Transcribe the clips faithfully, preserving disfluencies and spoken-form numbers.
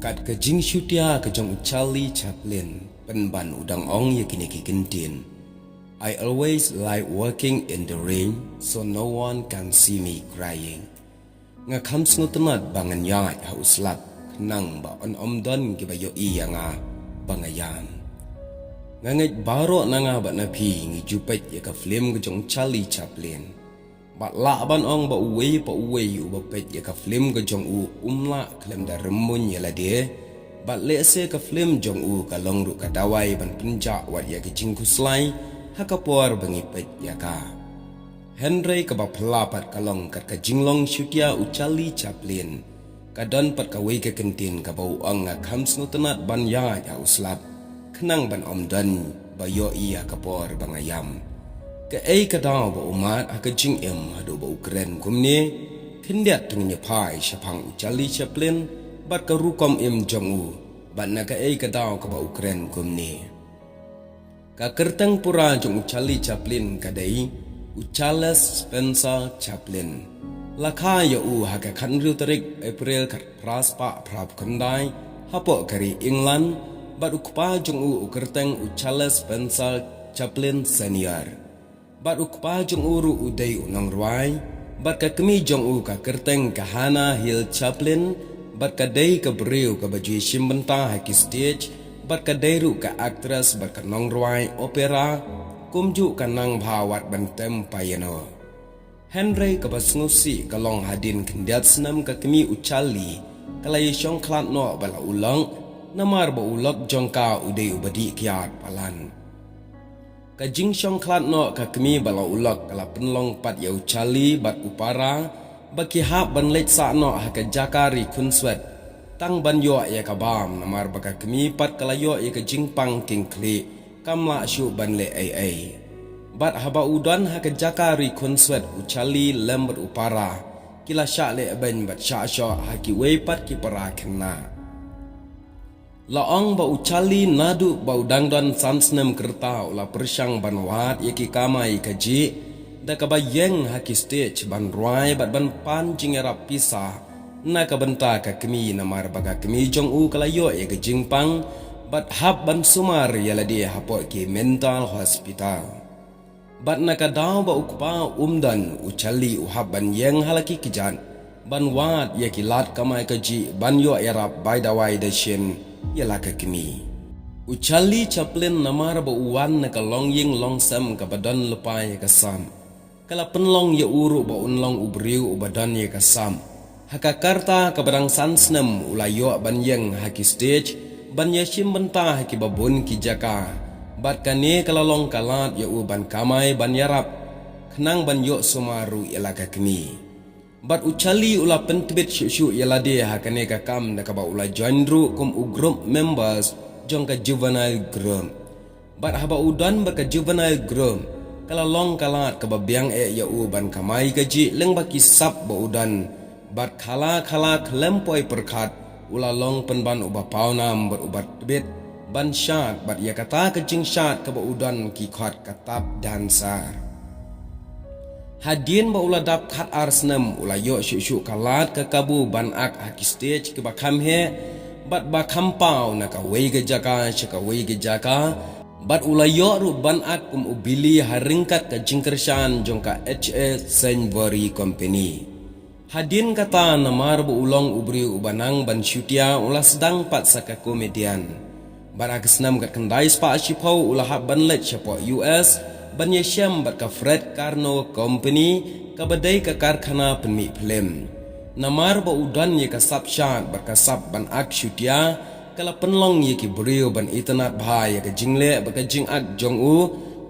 Kat ka jingshutia ka jong u Charlie Chaplin, pynban u dang ong ïa kine ki kyntien: "I always like walking in the rain, so no one can see me crying." Nga kham sngewtynnat ba ngan ïaid ha u slap, khnang ba yn ym don kiba ïohi ïa nga ba nga ïam. Nga ngeit baroh na nga bad na phi ngi ju peit ïa ka film ka jong Charlie Chaplin. Bad lah ban ong ba uwei pa uwei uba peit ïa ka film ka jong u um lah khlem da rymmuiñ ïa lade. Bad lehse ka film jong u ka long ruh ka dawai ban pynjah wat ïa ka jingkhuslai ha ka por ba ngi peit ïa ka. Hynrei kaba phylla pat ka long kat ka jinglong shutia u Charlie Chaplin, ka don pat kawei ka kyntien kaba u ong: "Nga kham sngewtynnat ban ïaid ha u slap, khnang ban ym don ba ïohi ïa ka por ba nga ïam." Kaei ka daw ba u mad ha ka jingim haduh ba u kren kumne? Khyndiat to ngin ïa phai shaphang u Charlie Chaplin bad ka rukom im jong u, bad na kaei ka daw kaba u kren kumne. Ka kyrteng pura jong u Charlie Chaplin ka dei u Charles Spencer Chaplin. La kha ïa u ha ka khathynriew tarik April khatphra spah phraphew khyndai hapoh ka ri England, bad u kpa jong u u kyrteng u Charles Spencer Chaplin Senior. Bad u kpa jong u ruh u dei u nongrwai, bad ka kmie jong u ka kyrteng ka Hannah Hill Chaplin, bad ka dei ka briew kaba ju shim bynta ha ki stage, bad ka dei ruh ka actress bad ka nongrwai opera, kumjuh ka nang bha wat ban tem piano. Hynrei kaba sngewsih ka long hadien khyndiat snem ka kmie u Charlie ka la ïa shongkhlad noh bad la u lok, namar ba u lok jong ka u dei uba dih kiad palat. Ka jingshongkhlad noh ka kmie bad la u lok ka la pynlong pat ïa u Charlie bad u para ba ki hap ban leit sah noh ha ka jaka ri khunswet, tang ban ïoh ïa ka bam, namar ba ka kmie pat ka la ïoh ïa ka jingpang khlieh, kam lah shuh ban leh ei ei. Bad haba u don ha ka jaka ri khunswet, u Charlie lem bad u para ki la shah leh beiñ bad shah shoh ha kiwei pat ki para khynnah. La ong ba u Charlie naduh ba u dang don san snem rta u la pyrshang ban wad ïa ki kamai kajih, da kaba ïeng ha ki stage ban rwai bad ban pan jingïarap pisa na ka bynta ka kmie, namar ba ka kmie jong u ka la ïoh ïa ka jingpang bad hap ban sumar ïa lade hapoh ki mental hospital. Bad na ka daw ba u kpa um don, u Charlie u hap ban ïeng ha la ki kjat ban wad ïa ki lad kamai kajih ban ïoh ïarap bai dawai dashin ïa la ka kmie. U Charlie Chaplin, namar ba u wan na ka longïing longsem kaba don lypa ïa ka sap, ka la pynlong ïa u ruh ba un long u briew uba don ïa ka sap. Ha ka rta kaba dang san snem u la ïoh ban ïeng ha ki stage ban ïa shim bynta ha kiba bun ki jaka. Bad kane ka la long ka lad ïa u ban kamai ban ïarap, khnang ban ïoh sumar ruh ïa la ka kmie. Bad u Charlie u la pyntbit shuh shuh ïa lade ha kane ka kam da kaba u la join ruh kum u group members jong ka Juvenile Group. Bad haba u don bad ka Juvenile Group, ka la long ka lad kaba biang eh ïa u ban kamai kajih lyngba ki sap ba u don. Bad khala khala khlem poi pyrkhat u la long pynban uba pawnam bad uba tbit ban shad, bad ïa kata ka jingshad kaba u don ki khot ka tap dancer. Hadien ba u la dap khatar snem u la ïoh shuh shuh ka lad ka kabu ban ak ha ki stage kiba kham heh bad ba kham paw na kawei ka jaka sha kawei ka jaka, bad u la ïoh ruh ban ak kum u bili ha ryngkat ka jingkyrshan jong ka H A Sainsbury Company. Hadien kata, namar ba u long u briew uba nang ban shutia, u la sdang pat sa ka comedian. Bad ha ka snem khatkhyndai spah shiphew u la hap ban leit shapoh U S ban ïashem bad ka Fred Karno Company, kaba dei ka karkhana pynmih phlim. Namar ba u don ïa ka sap shad bad ka sap ban ak shutia, ka la pynlong ïa ki briew ban itynnad bha ïa ka jingleh bad ka jingak jong u.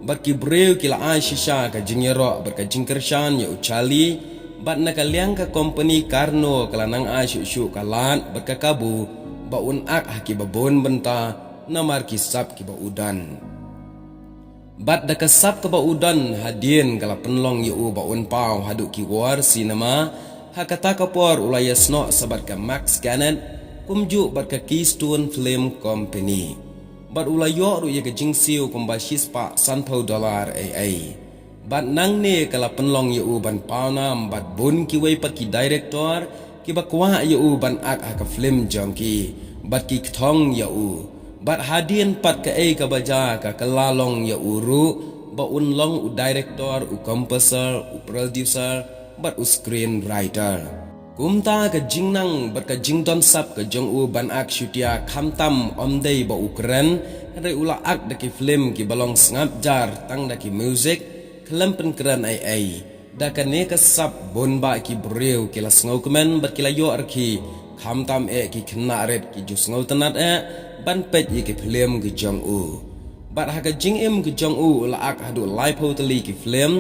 Bad ki briew ki la ai shisha ka jingïaroh bad ka jingkyrshan ïa u Charlie. Bad na ka liang ka company Karno ka la nang ai shuh shuh ka lad bad ka kabu ba un ak ha kiba bun bynta namar ki sap kiba u don. Bad da ka sap kaba u don, hadien ka la pynlong ïa u ba un paw haduh ki war cinema. Ha kata ka por u la ïasnoh sa bad ka Max Kennett, kumjuh bad ka Keystone Film Company. Bad u la ïoh ruh ïa ka jingsiew kumba shispah sanphew dollar ei ei. Bad nangne ka la pynlong ïa u ban pawnam bad bun kiwei pat ki director kiba kwah ïa u ban ak ha ka film jong ki. bad ki kthong ïa u. Bad hadien pat kaei kaba jia ka kylla long ïa u ruh ba un long u director, u composer, u producer bad u screenwriter. Kumta ka jingnang bad ka jingdon sap ka jong u ban ak shutia khamtam ym dei ba u kren, hynrei u la ak da ki film kiba long sngap jar tang da ki music, khlem pynkren ei ei. Da kane ka sap bun bah ki briew ki la sngewkmen bad ki la ïoh rkhie, khamtam eh ki khynnah rit ki ju sngewtynnad eh ban peit ïa ki film ki jong u. Bad ha ka jingim ki jong u, u la ak haduh laiphew tylli ki film,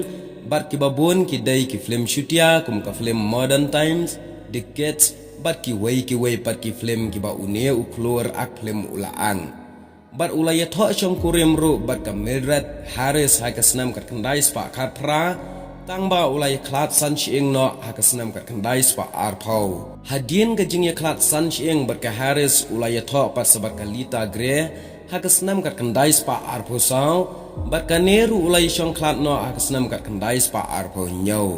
bad kiba bun ki dei ki film shutia kum ka film Modern Times, The Kids, bad kiwei kiwei pat ki film kiba une u khlur ak film u la ang. Bad u la ïathoh shongkurim ruh bad ka Mildred Harris ha ka snem khatkhyndai spah khatphra, tangba u la ïakhlad san shyieng noh ha ka snem khatkhyndai spah arphew. Hadien ka jingïakhlad san shyieng bad ka Harris, u la ïathoh pat sa bad ka Lita Grey ha ka snem khatkhyndai spah arphew saw, bad kane ruh u la ïashongkhlad noh ha ka snem khatkhyndai spah arphew hynñiew.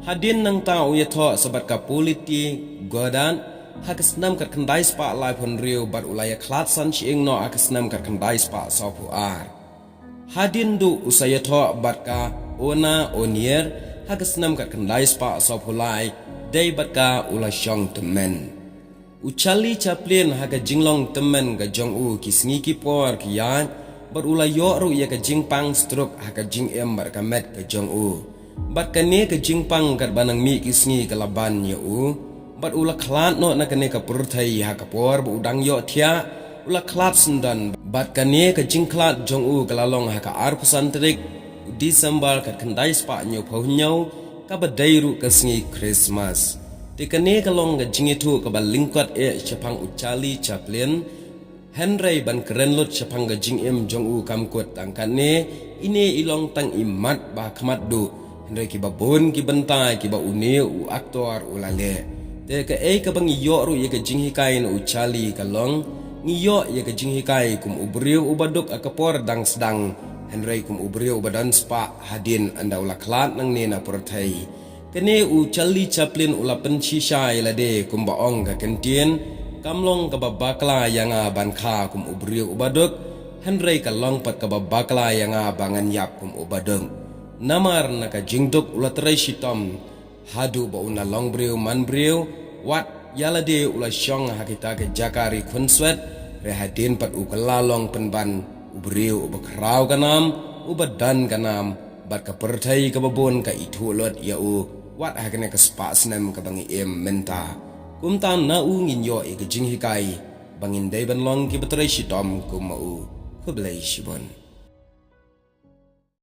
Hadien nangta u ïathoh sa bad ka Polite Goddard ha ka snem khatkhyndai spah laiphew hynriew bad u la ïakhlad san shyieng noh ha ka snem khatkhyndai spah sawphew ar. Hadien duh u sa ïathoh bad ka Una O'Near ha ka snem khatkhyndai spah sawphew lai, dei bad ka u la shong tymmen. U Charlie Chaplin ha ka jinglong tymmen ka jong u, ki sngi ki por ki ïaid, bad u la ïoh ruh ïa ka jingpang stroke ha ka jingim bad ka met ka jong u. Bad kane ka jingpang katba nang mih ki sngi ka la ban ïa u. Bad u la khlad noh na kane ka pyrthei ha ka por ba u dang ïohthiah, u la khlad syndon. Bad kane ka jingkhlad jong u ka la long ha ka arphew san tarik u December khatkhyndai spah hynñiewphew hynñiew, kaba dei ruh ka sngi Christmas. Te kane ka long ka jingïathuh kaba lyngkot eh shaphang u Charlie Chaplin. Hynrei ban kren lut shaphang ka jingim jong u kam kut tang katne, ine i long tang i mat ba khmat duh. Hynrei kiba bun ki bynta kiba une u actor u la leh. Te kaei kaba ngi ïoh ruh ïa ka jinghikai na u Charlie ka long, ngi ïoh ïa ka jinghikai kum u briew uba duk ha ka por dang sdang, hynrei kum u briew uba don spah hadien ynda u la khlad nangne na pyrthei. Kane u Charlie Chaplin u la pynshisha ïa lade kumba ong ka kyntien, kam long kaba bakla ïa nga ban kha kum u briew uba duk, hynrei ka long pat kaba bakla ïa nga ba ngan ïap kum uba duk. Namar na ka jingduk u la trei shitom haduh ba u na long briew man briew, wat ïa lade u la shong ha kita ki jaka ri khunswet, hynrei hadien pat u kylla long pynban u briew uba khraw ka nam, uba don ka nam, bad ka pyrthei kaba bun ka ithuh lut ïa u, wat ha kane ka spah snem kaba ngi im mynta. Kumta na u ngin ïoh ïa ka jinghikai ba ngin dei ban long kiba trei shitom kum ma u. Khublei shibun.